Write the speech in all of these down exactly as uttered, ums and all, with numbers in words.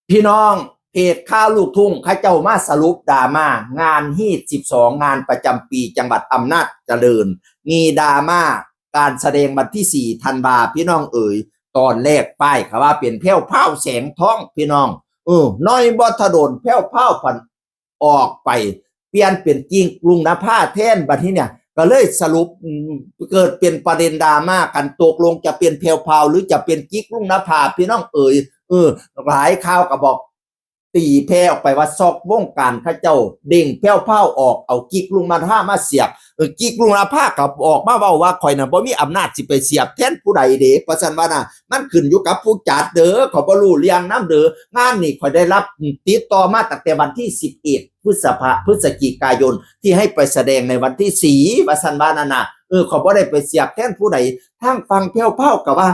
พี่น้อง เพจข่าวลูกทุ่งเขาเจ้ามาสรุปดราม่างานฮีตสิบสอง งานประจำปีจังหวัดอำนาจเจริญ มีดราม่าการแสดงวันที่สี่ธันวา พี่น้องเอ๋ย ตอนแรกป้ายเขาว่าเป็นแพรวพราวแสงทอง พี่น้อง เออ น้อยบ่ทะโดนแพรวพราวพันออกไป เปลี่ยนเป็นจิ๊กลุงนภาแทน บัดนี้เนี่ย ก็เลยสรุป อืม เกิดเป็นประเด็นดราม่ากัน ตกลงจะเป็นแพรวพราวหรือจะเป็นจิ๊กลุงนภา พี่น้องเอ๋ย เออ หลายข่าวก็บอก ตีแพร่ออกไปว่าซอกวงการเขาเจ้าเด้งแพรวพราวออก เอาจิ๊กลุงนภามาเสียบ เออ จิ๊กลุงนภาก็ออกมาเว้าว่า "ข่อยน่ะบ่มีอำนาจสิไปเสียบแทนผู้ใดเด้" ว่าซั่นว่าน่ะ "มันขึ้นอยู่กับผู้จัดเด้อ ข่อยบ่รู้เรื่องนำเด้อ งานนี้ข่อยได้รับติดต่อมาตั้งแต่วันที่สิบเอ็ด พฤษภา พฤศจิกายน ที่ให้ไปแสดงในวันที่สี่" ว่าซั่นว่านั่นน่ะ เออ "ข่อยบ่ได้ไปเสียบแทนผู้ใด" ทางฝั่งแพรวพราวก็ว่า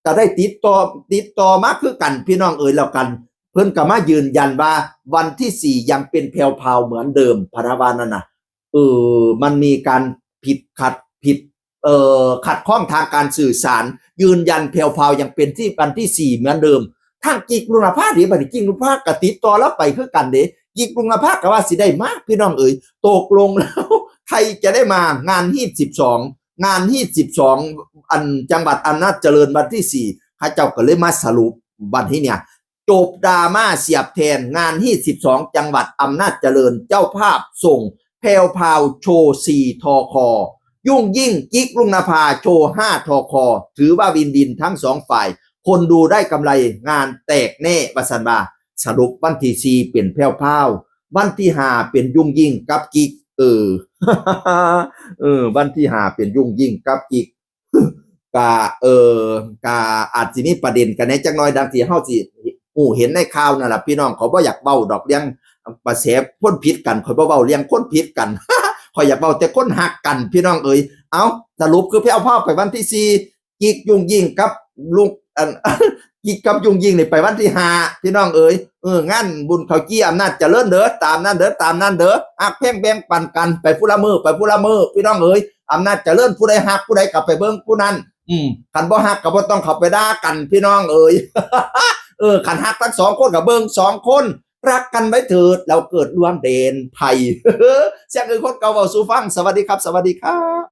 ก็ได้ติดต่อ ติดต่อมาคือกัน พี่น้องเอ๋ย แล้วกัน เพิ่นก็มายืนยันว่าวันที่สี่ยังเป็นแพรวพราวเหมือนเดิม พะนะว่านั่นน่ะ เออ มันมีการผิดขัด ผิด เอ่อ ขัดข้องทางการสื่อสาร ยืนยันแพรวพราวยังเป็นที่วันที่สี่เหมือนเดิม ทางจิ๊กลุงนภาเด้ บัดนี้จิ๊กลุงนภาก็ติดต่อลาวไปคือกันเด้ จิ๊กลุงนภาก็ว่าสิได้มา พี่น้องเอ๋ย ตกลงแล้ว ใครจะได้มางานฮีตสิบสอง งานฮีตสิบสอง อันจังหวัดอำนาจเจริญวันที่สี่ เขาเจ้าก็เลยมาสรุป บัดนี้เนี่ย จบดราม่าเสียบแทน งานฮีตสิบสอง จังหวัดอำนาจเจริญ เจ้าภาพส่งแพรวพราวโชว์สี่ ทค ยุ่งยิ่งจิ๊กลุงนภาโชว์ห้า ทค ถือว่าวินวินทั้งสองฝ่าย คนดูได้กำไรงานแตกแน่ ว่าซั่นว่า สรุปวันที่สี่เป็นแพรวพราว วันที่ห้าเป็นยุ่งยิ่งกับจิ๊ก เออ เออ วันที่ห้าเป็นยุ่งยิ่งกับจิ๊ก กะ เออ กะอาจสิมีประเด็นกันแน่จักหน่อย ดังที่เฮาสิฮู้เห็นในข่าวนั่นล่ะ พี่น้อง เขาบ่อยากเว้าดอกเรื่องกระแสคนผิดกัน เขาบ่เว้าเรื่องคนผิดกัน เขาอยากเว้าแต่คนฮักกัน พี่น้องเอ๋ย เอ้า สรุปคือแพรวพราวไปวันที่สี่ จิ๊กยุ่งยิ่งกับลุง อัน จิ๊กกับยุ่งยิ่งนี่ไปวันที่ห้า พี่น้องเอ๋ย เออ งานบุญข้าวจี่อำนาจเจริญเด้อ ตามนั้นเด้อ ตามนั้นเด้อ ฮักแพงแบ่งปันกัน ไปผู้ละมื้อ ไปผู้ละมื้อ พี่น้องเอ๋ย อำนาจเจริญ ผู้ใดฮักผู้ใดก็ไปเบิ่งผู้นั้น อืม คันบ่ฮักก็บ่ต้องเข้าไปด่ากัน พี่น้องเอ๋ย เออ คันฮักทั้งสองคนก็เบิ่งสองคน รักกันไว้เถิด เราเกิดร่วมเดนไพร่ เสียงอื่นคนเก่าเว้าสู่ฟัง สวัสดีครับ สวัสดีครับ